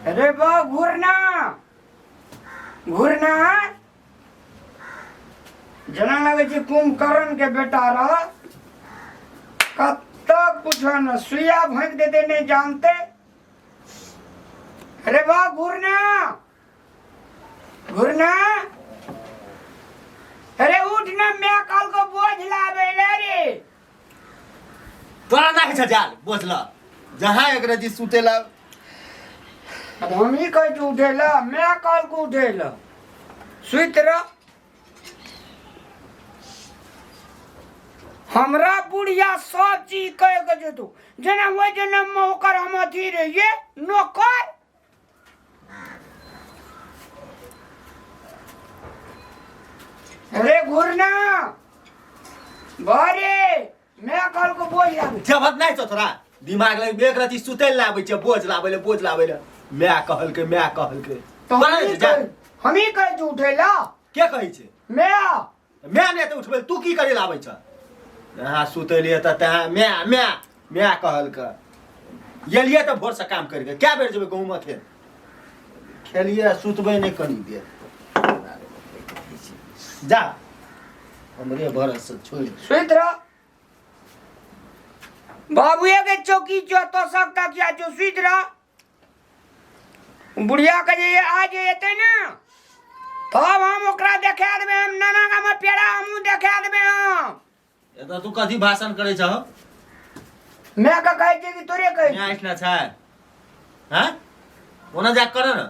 अरे बा घुरना घुरना, जेना लगै छै कुंभकर्ण के बेटा रह। कतऽ पूछो न, सुइया भोंकि देते नहीं जानते। अरे बा घुरना घुरना, अरे उठ ना, मैं कल को बोझ लाबे ले रे। तोरा ना छै जाल बोझ ल जहाँ एक रजी सुतेला। अब हम ही कहै छी उठे ला, मैं कल को उठे ला, सुति रह। हमरा बुढ़िया सब चीज कह के जेतू, जेना ओहि जनम में ओकर हम अथी रहिए नौकर। अरे घुरना बरे, मैं कल को बोझ लाबे। जबत नहीं छौ तोरा दिमाग लग, एक रति सुतै लए आबै छै, बोझ लाबै ले, बोझ लाबै ले। माय कहलकै, माय कहलकै। तो तोरा हम नहि ही छै, जा। कह, हम ही कह उठे ला। के कहै छै? मैं। माय नहि तऽ उठबै, तू की करे लए आबै छ? अहाँ सुतलियै तऽ तहाँ माय माय माय कहलकै। एलियै तऽ भोरसँ काम करि कऽ कए बेर जेबै गहूँम अथेन खेलियै आ सुतबै नहि कनी देर। जा हमरे भरोसे छोड़ि। सुति रह, बाबुए के चौकी जो तो सब तकिया जो, सुति रह। बुढ़िया के जे आज एतै ने तब हम ओकरा देखा देबै। हम नाना गाम पेड़ा हमहूँ देखा देबै हम। एतऽ तू कथी भाषण करै छह? मैं के कहै छियै कि तोरे कहै यहाँ एहिठिना छै हैं, ओना जा कर ने।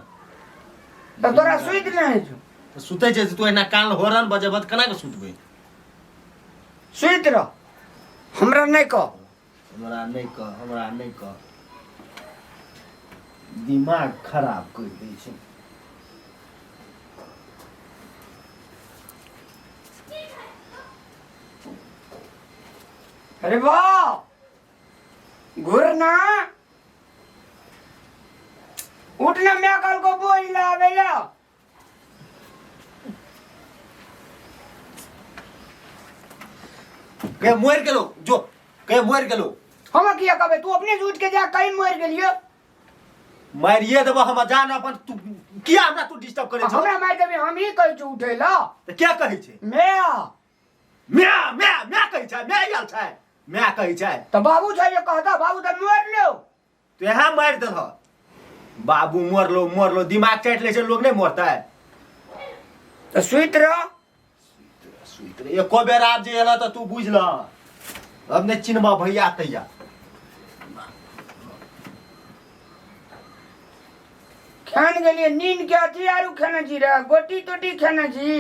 तऽ तोरा सुति नहि होइ छौ? तऽ सुतै छै तू एना कान होरन बजेबह तऽ केना कऽ सुतबै? सुति रह, हमरा नहि कह। हमरा नहि कह, हमरा नहि कह, दिमाग खराब करि दै छै। अरे वाह घुरना, उठना, मैं कल को बोल ला बेला। के मरि गेलो जो, के मरि गेलो? हम किया कहबै? तू अपने से उठ के जा, कहीं मरि गेलियो। मारिए देबो हम, जान अपन। तू किया हमरा तू डिस्टर्ब करै छौ? हमरा मारि देबै? हम ही कहै छी उठै ला। तऽ के कहै छै? मैं। म्या म्या म्या कहै छै, म्या आयल छै, म्या कहै छै। तऽ बाबू छै जे कहता, बाबू तऽ मरि लो। तू यहाँ मारि देलह। बाबू मरलो मरलो, दिमाग चाटि लै छै लोग, नहि मरतै? तऽ सुति रह। सुति रह। एको बेर आब जे एलह तऽ तू बुझि लह, अब नहि चिन्हबह भैया तैया। खान गेलियै नींद के अथी आरू खेने छी रे, गोटी तोटी खेने छी?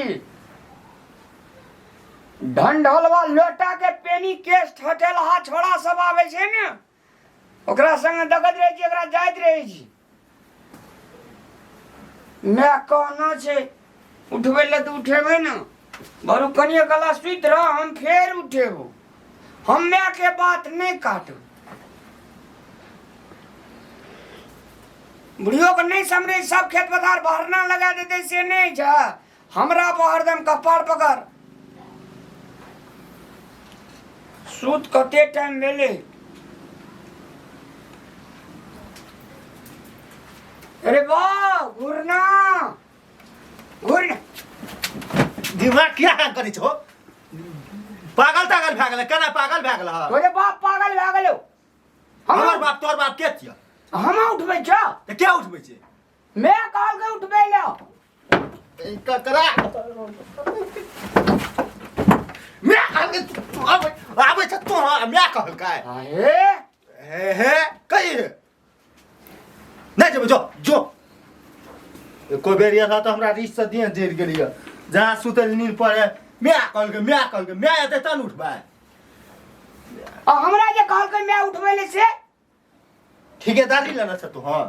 ढंढलवा लोटा के पेनी केस ठटेलहा छोड़ा सब आबै छै ने, ओकरा संगे देखैत रहै छी, एकरा जाइत रहै छी। माय कहना छै उठबै लए तऽ उठेबै ने। बरू कनिए कला सुति रह, हम फेर उठेबो। हम मायके बात नहि काटब। बुढ़ियो के नहि समरे, सब खेत पथार बहरना लगा देते से नहि छै। हमरा पर हरदम कपार पकड़। सुत कते टाइम भेलै? अरे वाह घुरना घुरना। दिमाग किया काम करै छौ? पागल तागल भए गेलै? केना पागल भए गेल? तोरे बाप पागल भए गेलौ। हमर बाप तोहर बाप के छियै? हम उठबै छौ। तऽ के उठबै छै? मैं कहल के उठबै ले। ककरा मैं कहलकै? आबै आबै छ तू। मैं कहलकै। हे। हे हे कही नहि जेबै, जो जो। एको बेर एला तऽ हमरा रिस से देह जरि गेलियै। जहाँ सुतल नींद पड़े, मैं कहलकै, मैं कहलकै। मैं एतै तहन उठबै। आ हमरा जे कहलकै मैं उठबै ले से? ठेकेदारी लेने छ तू? हाँ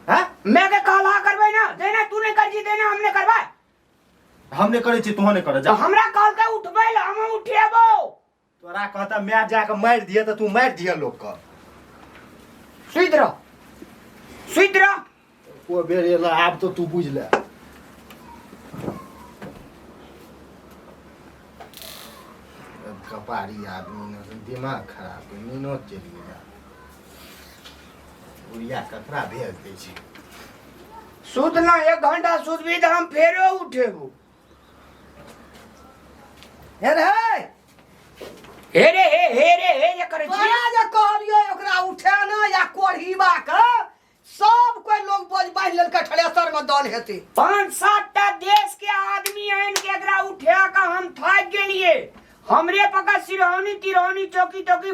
हैं। मैं के कहला करबै ना, देना तू नहीं कर जी, देना हम नहीं करबै। हम नहि करै छी, तोहं नहि कर जा। तो हमरा कहलकै उठबै ले, हम उठेबो। तोरा कहता मैं जाके मारि दिए तऽ तू मारि दिए लोक के। सुति रह, सुति रह। ओ बेर एला, आब तो तू बुझ ले। कपारी आदमी ने दिमाग खराब कर, नीनो चलि गेला। बुढ़िया ककरा भेज दै छै? सुत ना, एक घंटा सुतबी तऽ हम फेरो उठेबो। हे रे, हे रे हे, हे रे हे जे करै छी। तोरा जे कहलियो ओकरा उठेना या कोढ़ीबा के, सब कोई लोग बोझ बान्हि लेलकै, थ्रेसर में दन हेतै। 5-7 टा देश के आदमी आनि के एकरा उठा के हम थाकि गेलिए। हमरे पका सिरौनी तिरौनी चौकी चौकी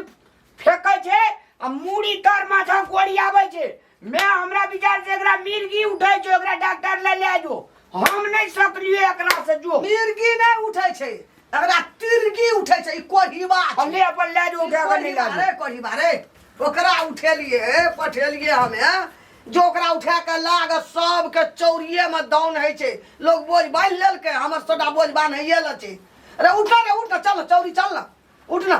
फेंकै छै आ मूड़ी तर माथा कोड़ियाबै छै। मैं हमरा विचार से एकरा मिर्गी उठै छै, एकरा डॉक्टर ले ले जो। हम नहीं सकलिए एकरा से जो। मिर्गी नहीं उठै छै, एकरा तिर्गी उठै छै। ई कोढ़ीबा छै। हम ले अपन ले जो, उठा के नहीं ला अरे कोढ़ीबा रे, ओकरा उठेलिए पठेलिए हमे जो ओकरा उठा के लाग सबके चौरिये में दाउन होइ छै। लोग बोझ बान्हि लेलकै, हमर सबटा बोझ बान्हैये ल छै। अरे उठ ना रे, उठ ना, चल ना, चौरी चल ना, उठ ना।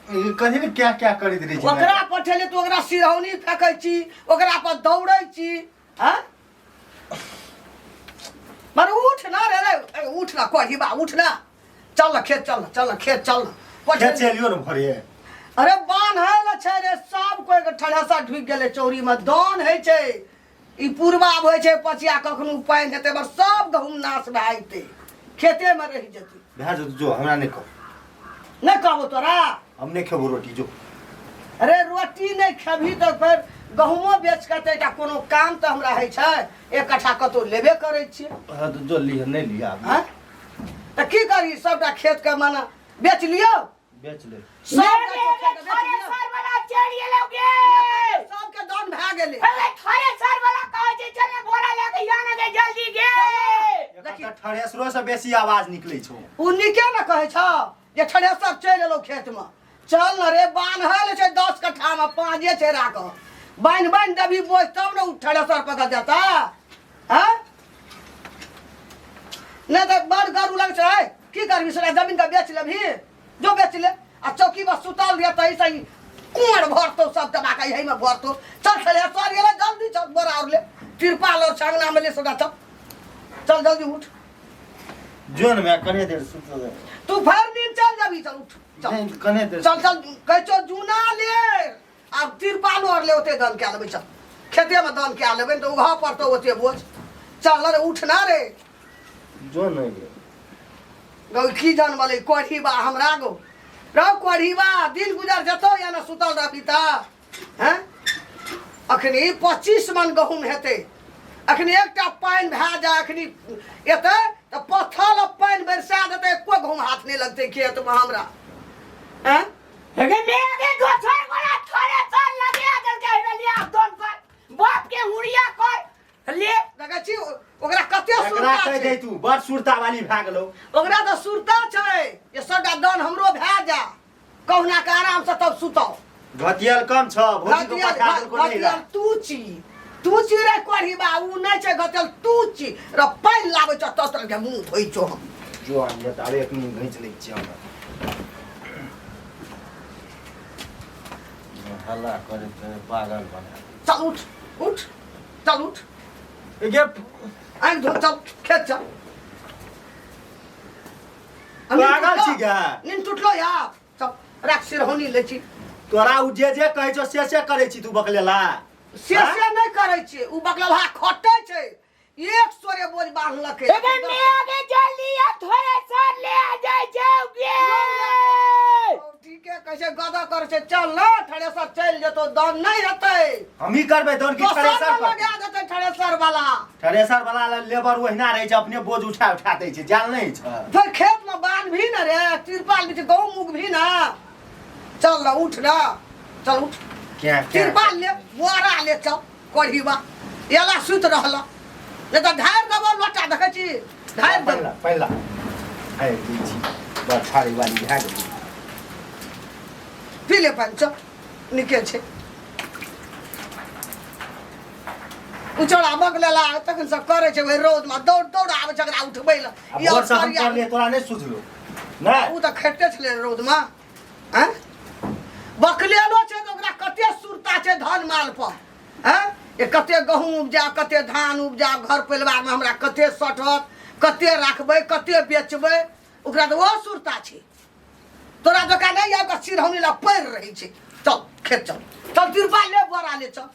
कहीं ने क्या क्या करैत रहै छै। ओकरा पठेलिए तऽ ओकरा सिरौनी फेकै छी, ओकरा पर दौड़ै छी। हाँ मर उठ ना रे, रे ए, उठ ना कोढ़ीबा, उठ ना, चल ना खेत, चल ना, चल ना खेत, चल ना। खेत चलियो ने भरे। अरे बान्ह है ल छै रे, सब कोई के ठढ़ेसा ढुकि गेलै चौरी में, दान होइ छै। ई पुरबा होइ छै, पछिया कखनो पानि हेतै, बस सब गहूम नाश भए जेतै, खेते में रहि जेतै। भए जेतौ, जो हमरा नहि कह। नहि कहबो तोरा। हम नहि खेबो रोटी, जो। अरे रोटी नहि खेबही तऽ फेर गहूमो बेच कऽ तऽ एकटा कोनो काम तऽ हमरा होइ छै, एक कट्ठा कतहु लेबे करै छियै। हाँ तऽ जो लिह, नहि लिह आब। आँय? तऽ की करी, सबटा खेतके माने बेच लियौ? बेच ले। सबके खेत बेच अरे लियौ। सर वाला चलि गेलौ गे। सबके दान भए गेलै। अरे थरे सर वाला कहै छै चल ने बोरा लए के या ने गे जल्दी गे। एकर तऽ थ्रेसरो से बेसी आवाज निकलै छौ। ओ नीके ने कहै छौ जे थ्रेसर चलि एलौ खेतमे। चल न रे, बान्हल छै 10 कट्ठामे, पाँचे छै राखल। बान्हि बान्हि देबही बोझ तब ने ओ थ्रेसर पकड़ जेता। हँ नहि तऽ बड़ गरु लगै छै। है की करबी, सोना जमीन के बेच लेबही? जो बेच ले। आ चौकी पर सुतल रहिए तही से कुआर भरतौ, सब दबा के यही में भरतौ। चल थ्रेसर गेलै, जल्दी चल, बोरा और ले, तिरपाल और छंगना में ले सोना, चल चल जल्दी उठ। जो ने मैं कने देर सुत दे। तू भर नींद चल जाबी, चल उठ, चल। नहीं, कने देर। चल चल कहै छौ जूना ले आब तिरपालो आर ले, ओते दान कए लेबै। चल खेते में दान कए लेबै तऽ उघा पड़तौ ओते बोझ। चल रे, उठ ना रे। जो नहीं गौ की जान वाले कोढ़ी बा हमरा गो रौ कोढ़ी बा, दिन गुजर जेतौ या ना सुतल रहबी तऽ। हैं अखनी 25 मन गहूम हेतै, अखनी एकटा पानि भए जाय, अखनी एतै तऽ पत्थल आ पानि बरसा देतै, एको गहूम हाथ नहि लगतै खेतमे हमरा। हैं हेगे मेगे दोसर वाला थोड़े सर लगे देलकै हे लिया दोन पर बाप के हुड़िया कर ले। देखै छी ओकरा कते एकरा सुरता कहि छै। दे तू बड़ सुरता वाली भए गेलौ। ओकरा तऽ सुरता छै जे सबटा दान हमरो भए जा, कहुना के आराम से तब सुतौ। घटियल कम छ भौजी को घटियल पठा देलको नहीं घटियल तू छी, तू छी रे कोढ़ी बा, उ नहि छै घटियल, तू छी र। पानि लाबै छ तब तरह के मुंह धोइ छौ हम। जो आनिए तऽ आब एक नींद घींच लै छियै हमरा। हल्ला करे पागल बना। चल उठ, उठ, चल उठ। गे आँखि धो, चल खेत चल। पागल छी गे? नींद टूटलो या? चल राख, सिरहौनी लै छी। तोरा उ जे जे कहै छौ से से करै छी तू बकलेला। से से नहि करै छी, उ बकलेला खटै छै, एक सोरे बोझ बान्हलकै। एगे मेगे जल्दी आ थोड़े सर ले आ जाय जाओगे। ठीके कहै छै, गदा करै छै। चल ने थ्रेसर चलि जेतौ, दान नहि हेतै। हमही करबै दौड़ की दोसर थ्रेसर ने पर? लगा देतै थ्रेसर वाला। थ्रेसर वाला लेबर ओहिना रहै छै, अपने बोझ उठा उठा दै छै, जाल नहि छै। फेर खेत में बान्ह भी न रे, तिरपाल भी छै, गहूम उग भी न। चल न, उठ न, चल उठ। क्या क्या तिरपाल ले, बोरा ले, चल कोढ़ीबा एला सुति रहल, नहि तऽ ढारि देबो लोटा, देखै छी ढारि देबो। पहिला पहिला है दै छी बड़ ठाड़ी वाली भए गेलै। पी ले पानि, चल नीके छै। उचड़ा बगलेला तखन सब करै छै, ओहि रौदमे दौड़ दौड़ आबै छै ओकरा उठबै लए। आ भोर से हम करलियै तोरा नहि सुझलो नहि। ओ तऽ खटिते छलै रौदमे। आँय बकलेलो छै तऽ ओकरा कते सुरता छै धन माल पर। आँय ये कते गहूँम उपजा, कते धान उपजा, घर परिवारमे हमरा कते सटत, कते राखबै, कते बेचबै, ओकरा तऽ ओहो सुरता छै। तोरा जकाँ नहि आबि कऽ सिरहौनी लग पड़ि रहै छै। चल खेत चल, चल तिरपाल ले, बोरा ले, चल।